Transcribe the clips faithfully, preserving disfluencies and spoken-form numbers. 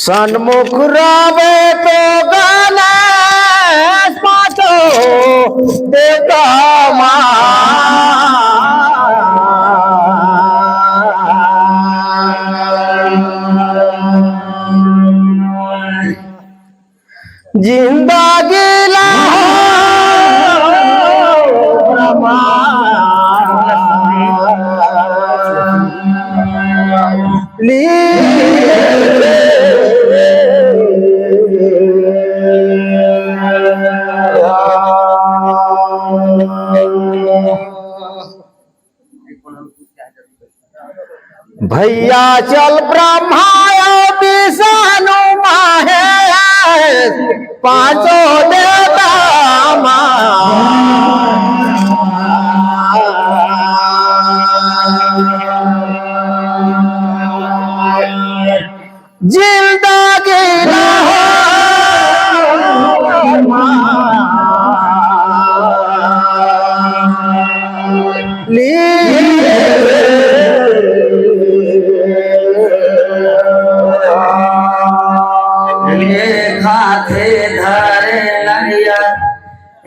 सन्मुख रहे तो गणेश पाँचों देवता मा। जिंदगी ला ली। भैया चल ब्रह्मा अउ विष्णु महेश, पाँचों देवता मा। जिंदगी रहो ली। एक हाथे धरे नरिया,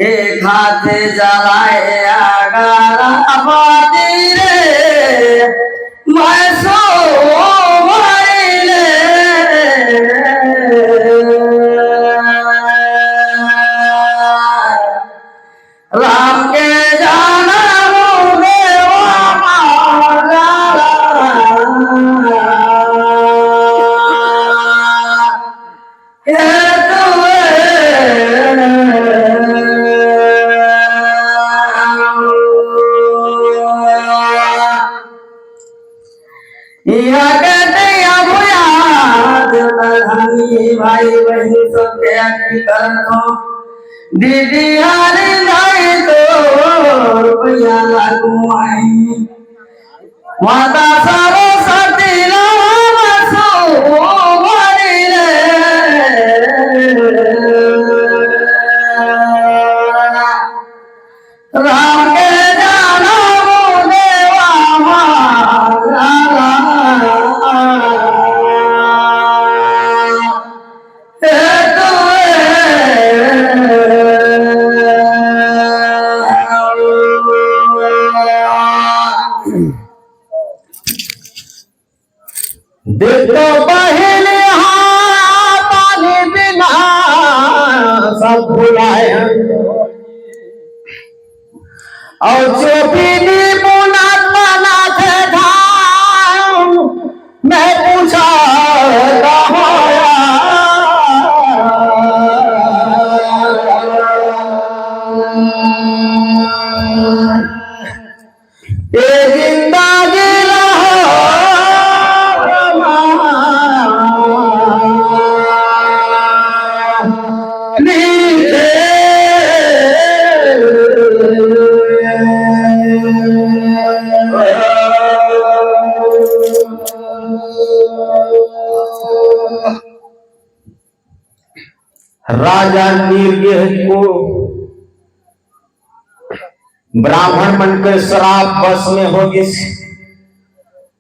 एक हाथे जलाए अगरबत्ती रे, मैं सो मरिले। राम के जनम देवा माला। भाई बहन सबके आखिरी करत हो। दीदी हारी दाई तो रुपया लागू आई। माता सरस्वती लावा बसो बड़ी रे। राम के जनम देवा माला। देख तो पहले हाथ पानी बिना सब भुलाए। अउ चोपी नी बुनत बनाथे धान, मैं पूछा कहाँ यार। ये जिंदगी रहो नीचे। राजा नीर गेह को ब्राह्मण मन के श्राप बस में हो गिस,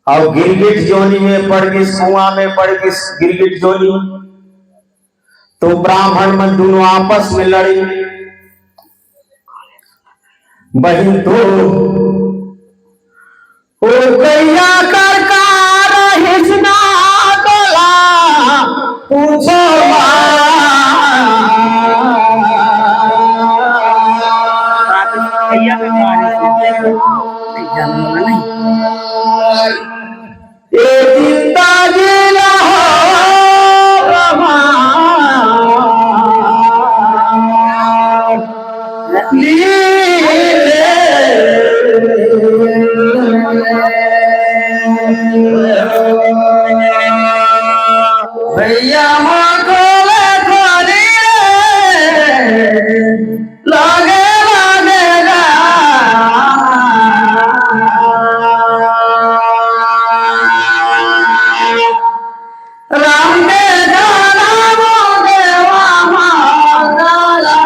अउ गिरगिट जोनी में पड़ गिस, कुआं में पड़ गिस गिरगिट जोनी। तो ब्राह्मण मन दोनों आपस में लड़ी। बहिन तो ओ गैया कर का रहिस ना तोला पूछो। भैया के बारे में जानना नहीं। ए जिंदगी रहो रमान। भैया माँ को ले थारी रे, लागे लागे गा। राम के जनम देवा मांगला।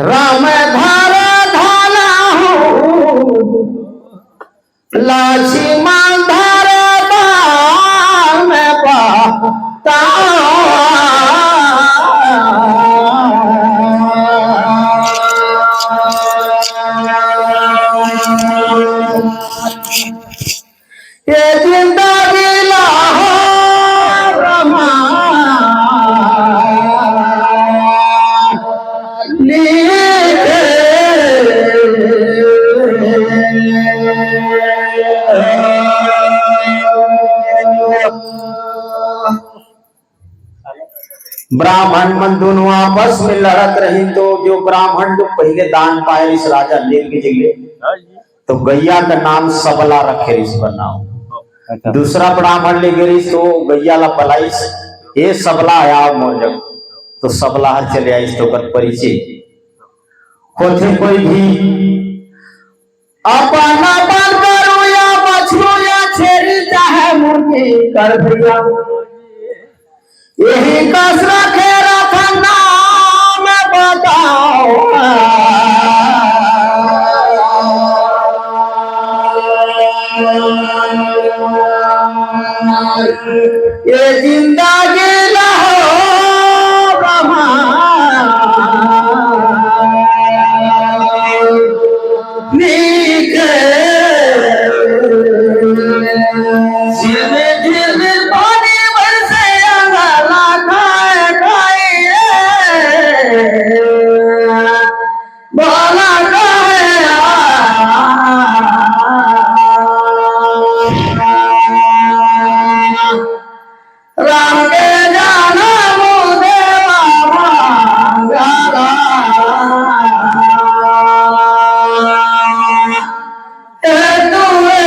राम धर धन हूँ, लक्ष्मण धर बाण बता। ये जिंदगी ला हो रमा लीजे। ब्राह्मण मन दोनों आपस में लड़त रही, तो जो ब्राह्मण जो पहले दान पाए इस राजा नील के जिले, तो गैया का नाम सबला रखे रिस बनाओ। अच्छा। दूसरा ब्राह्मण ले गे रिस तो गैया ला बलाइस, "ए सबला, आओ मोर जग।" तो सबला हर चले आइस तो ओकर परिचय होथे कोई भी अपन अपन करू या बछरू या छेरी चाहे मुर्गी कर भैया। यही कस रखे रतन नाम बताओ। ये जिंदगी लहो नीचे। झिम झिम पानी बरसे अंगला खाए खाए। बोला कहे राम के जनम देवा मांगला। ए तुए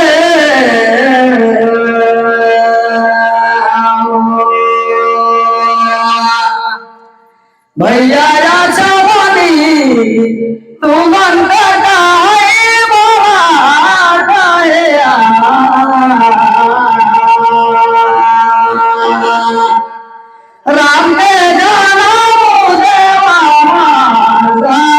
भैया या छवनी, तू मन का काहे बोला काहे आ? राम के जनम देवा मांगला।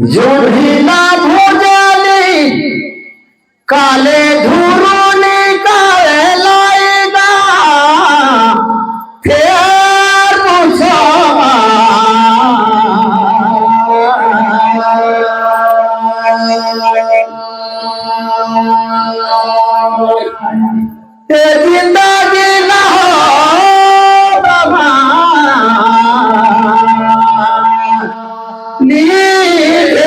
जुड़ी ना भुजाली, काले धुरुनी काले लाइगा, फेर पूछो। ए जिंदगी लहो बाबा नीले हो।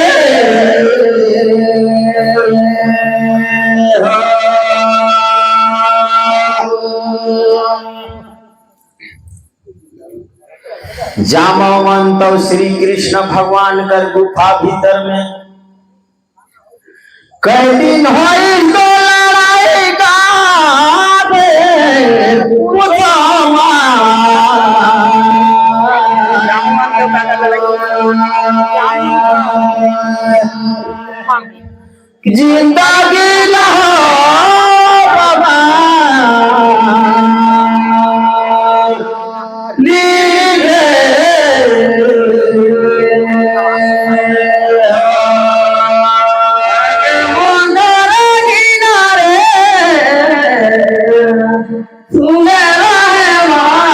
जामवंत श्री कृष्ण भगवान कर गुफा भीतर में कई दिन होइस तो लड़ाई का बे पुतवा। जिंदगी लहो बाबा लीले। समुंदर किनारे सुंदर है वहाँ।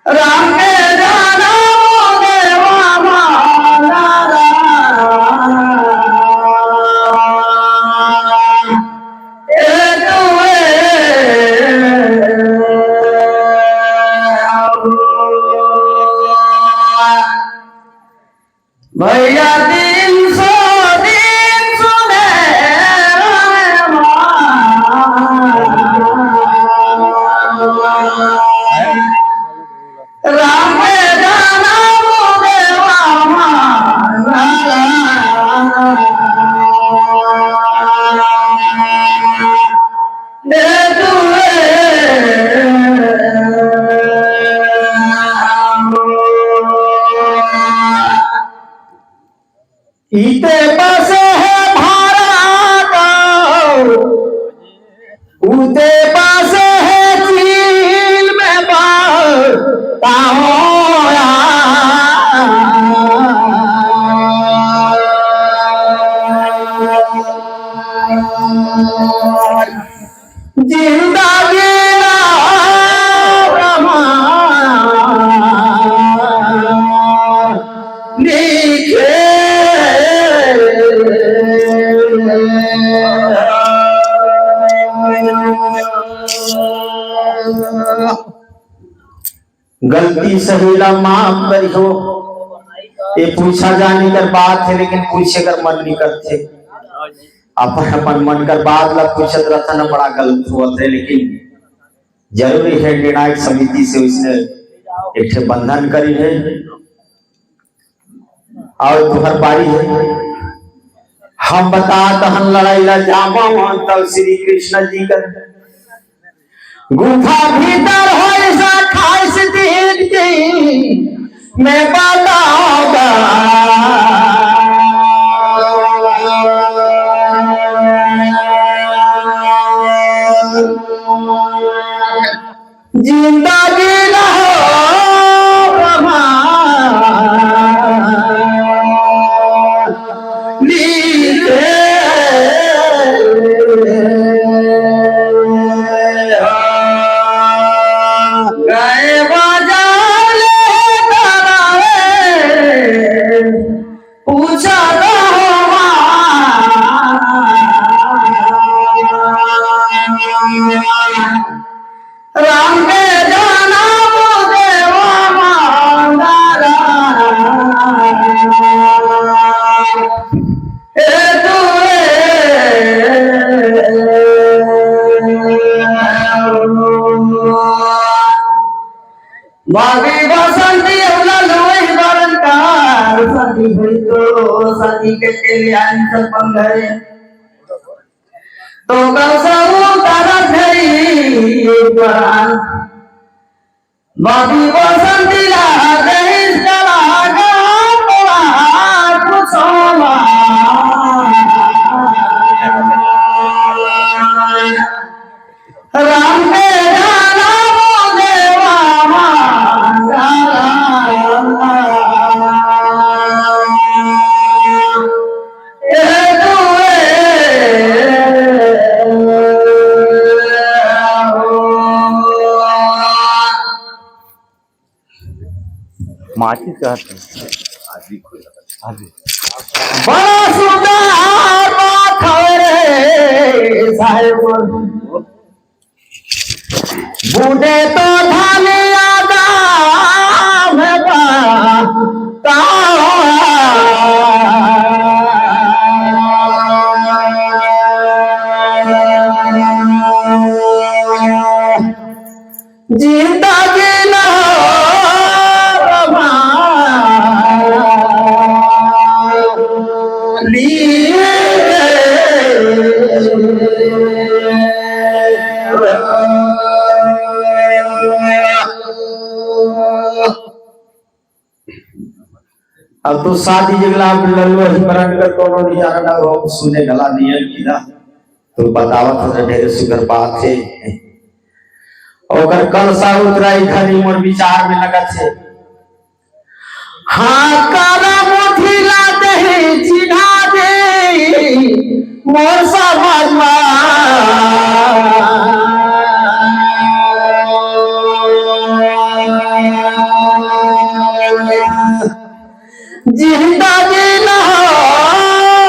राम के जनम देवा मांगला। गलती सही ला माफ करिहो। ये पूछा जाने कर बात हे, लेकिन पूछे कर मन नहीं करथे। अपन अपन मन कर बात ला पूछत रहता ना, बड़ा गलत होत हे। लेकिन जरूरी हे, निर्णायक समिति से उसने एक ठे बंधन करी हे। अउ तुहर पारी हे। हम बतात हन लड़ाई ला जामा वहां तब श्री कृष्ण जी कर गुफा भीतर हो ऐसा खास दिन की मैं बताऊंगा। जिंदगी रहो भवानी के। गए बाजार ले तारा रे, पूछा तो हमार। राम के जनम देवा मांगला। हे तू रे। भाभी बसंती अवला लोई बरन का, सती हुई तो सती के कल्याण सब बंधरे। तो कसौ तरस गई प्राण। बाबी बसंती ला देश कला गा तोला कुसुमा। राम के जाना वो देवा मांगला। माचिस कहत हे। बड़ा सुंदर बात हवे रे साहेब। बूढ़े तो धनिया गाँव में बा-, का-, जिंदगी ना ली। अब तो शादी जगला अब लल्लू ही मरण कर कोनो नहीं जाना ना, हम सुने गला नियम की ना। तो बतावत हो ढेर सुगर बात हे। ओकर कलसा उतराई घनी मोर विचार में लगत हे। हाँ, काला मोती ला दे, चिन्हा दे, मोर समझ मा। जिंदगी ना हो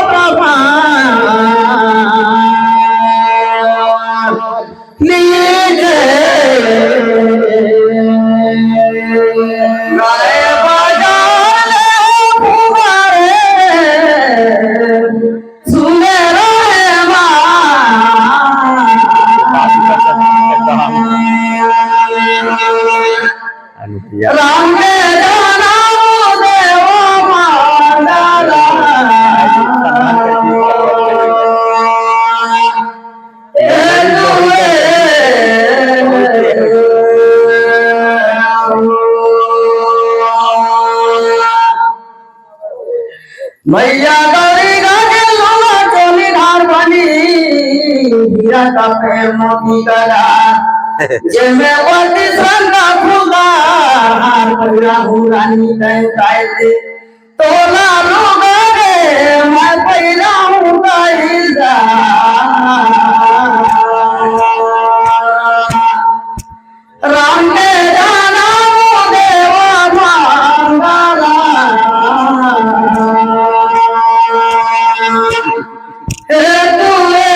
बाबा, लीजे। गाए बाजार ले फुहारे, सुने रे माँ। अनुप्रिया। राम के जाना वो देवा मांगला। मैया गौरी गा के लोला चोली धार बनी, हीरा का प्रेम मोती करा, जेमे पति संग फूलदार, हार पहिरा हूँ रानी तैं काय दे, तोला रोगा रे, मैं पहिरा हूँ गाई दा। राम के जाना वो देवा मांगला। हे तू रे।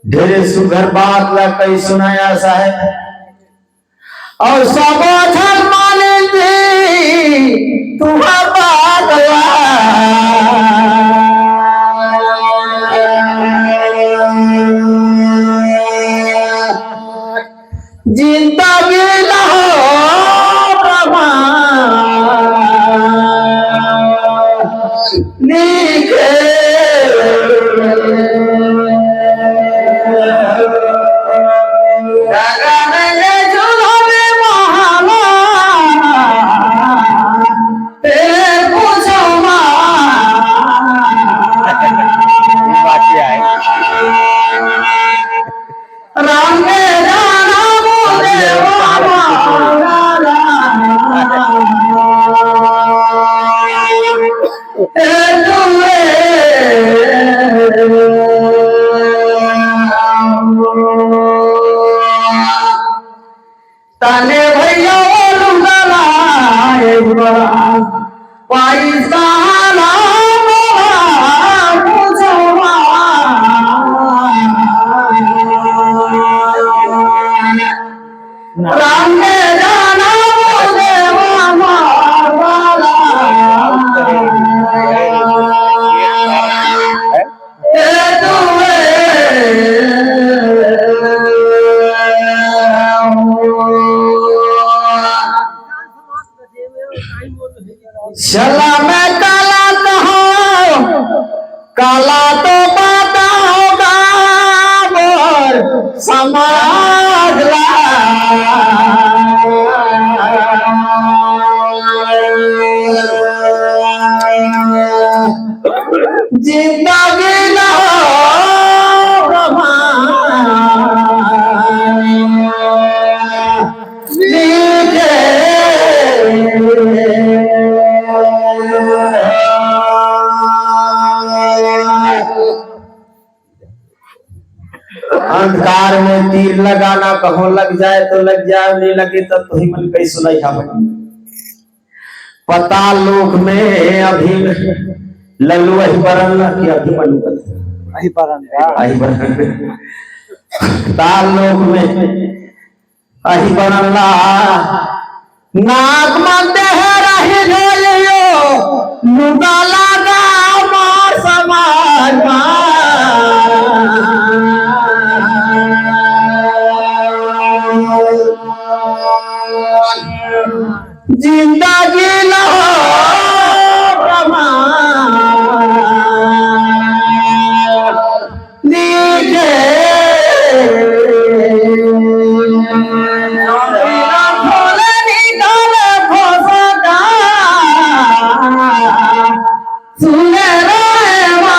ढेरे सुघर बात ला कई सुनाया साहेब। अउ सबो झन मानिन जी तुंहर बात ला। जिंदगी ला हो प्रभा नीके। गगन ले झुलबे महावा, तेरे पूछो मा। ये बात क्या है? रंगे जाना मुझे मारा। ए तुए। तने भैया वो लुंगला एक बार पैसा ना बोला मुझवा। राम ने जाना वो देवा मारा। ए तुए। चला मैं काला तो हूँ, काला तो बताओगा मोर समाज ला। जिंदगी ला अंधकार में तीर लगाना, कहूँ लग जाए तो लग जाए, नहीं लगे तो तुही मन कई सुनाई हवे। पताल लोक में अभी लल्लू अहिबरन ला कि अभिमन्यु कथे? अहिबरन का? अहिबरन। पताल लोक में अहिबरन ला नाक मन देह रही धोलियो, लुगा लगा मोर समाज मा। जिंदगी ला हो प्रभा नीके। खोले निकाले खोसदा सुने रे मा।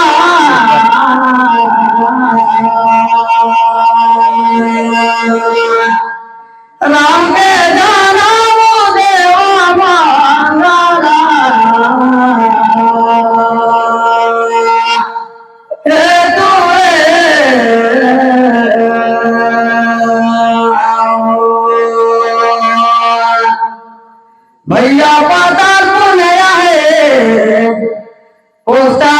राम के जाना वो देवा मांगला। हे तुए। भैया पाताल पुनया है, पोस्टा